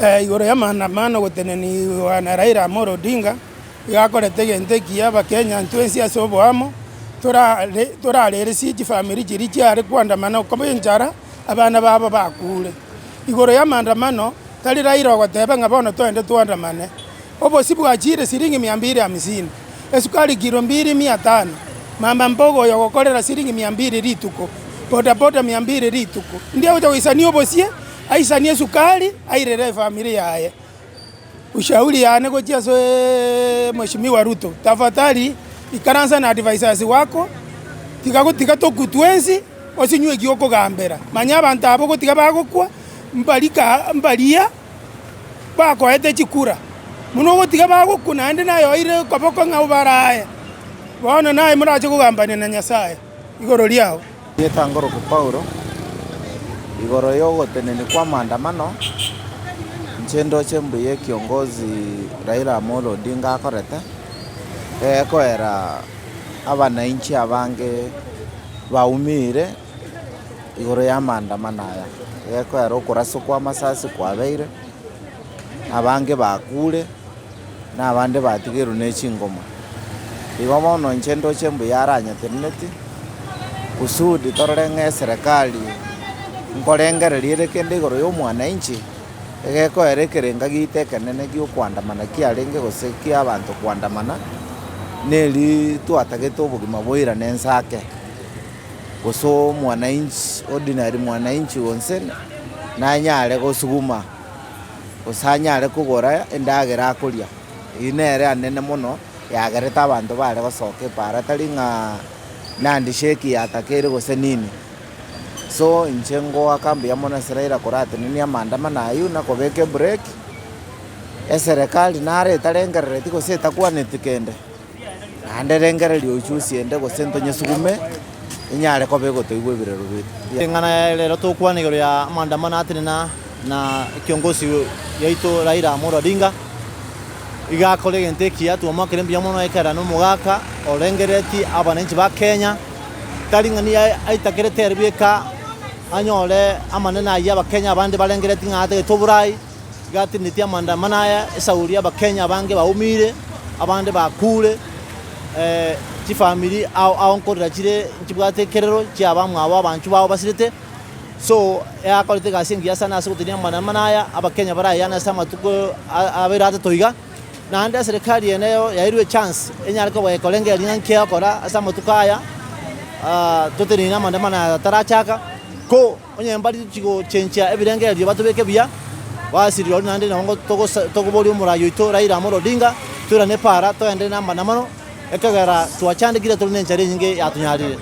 Igoro y'amaandamano goteneniwa na Raila Amolo Odinga, iga akorete egento ekiya abakenya ntwensi ase oboamo, torare torareresie chifamiri chiria chiare koandamana okoba enchara, abana babo bakure. Igoro y'amaandamano, tari Raila ogoteba ng'a bono toende toandamane, obosie bwachire siringi mia mbili hamsini, esukari kilo mbili mia tano, mama mboga oyo ogokorera siringi mia mbili rituko, bodaboda mia mbili rituko, ndi agocha goisania obosie. Aisanie esukari, airere efamiri yaye. Ushauri yane gochia ase Mheshimiwa Ruto, tafadhali ikaransa na advisors wako, tiga gotiga tokwe twensi, osinywe eki okogambera. Manya abanto aba ogotiga bagokwa, mbari ka mbaria bakoete chikura. Buna ogotiga bagokwa naende naye oire okoboko ng'a obarae. Bono naye morache kogambania na Nyasaye igoro riao. Erieta ngoroku Paulo, igoro y'ogotenenia kw'amaandamano, inche ndoche mbuya ekiongozi Raila Amolo Odinga akorete, egekoera abanainchi abange baumire igoro y'amaandamano aya. Egekoera okoraswa kwa amasasi kwabeire, abange bakure. na abande batigeirwe ne chingoma. Igo bono inche ndoche mbuya aranyeteneneti, kusudi torore ng'a eserekari nkorengereria ere kende igoro ya omwananchi, egekoera ekerenga giaito ekenene gia okoandamana kiarenge gose kia abanto koandamana, neri twatagete obogima boirane ense ake, gose omwananchi ordinary mwananchi gose nanyare gosuguma. gose anyare kogora endagera akoria. Eyio nere anene mono yagerete abanto bare gosoka epaara tari ng'a nandisheki yatakeire gose nini. So inche ngoaka mbuya mono ase Raila koratenenia amaandamano aywo na kobeka ebreak, eserekari naro etarengerereti gose etakwaneti kende, naende rengereria uchusi ende gose ntonyesugume enyare koba egotoigwa ebirero biaito. Eng'ana ya rero togokwana igoro ya amaandamano atenena na ekiongosi yaito Raila Amolo Odinga, iga akore egento ekiya twamoakera mbuya mono ekero na omogaka orengereretie abananchi ba Kenya, tari ng'a nigo aitakerete ere bweka anyore amanene ayio abakenya abande barengereretie ng'a atagete oborai, iga atenenetie amaandamano aya esauri abakenya abange baumire, abande bakure. Chifamiri ao ao nkorera chire nchibwate ekerero chia abamwabo abanchwa bao basirete. So, eakorete egasi engiya sana ase gotiria amang'ana aya, abakenya barayane ase amatuko abeire atato iga, naende eserekari eye nero yairwe echance enyare koba ekorengereria ng'a nki egokora ase amatuko aya, toteneine amandamano aya atarachaka, ko onye mbari tochia gochenchia ebirengererio batobeke buya, basi rirorio naende nabo togosa tokoboria omorai oito Raila Amolo Odinga, toirane epaara toenderere na amandamano, ekegera twachandekire tore na enchara enyinge yatonyarire.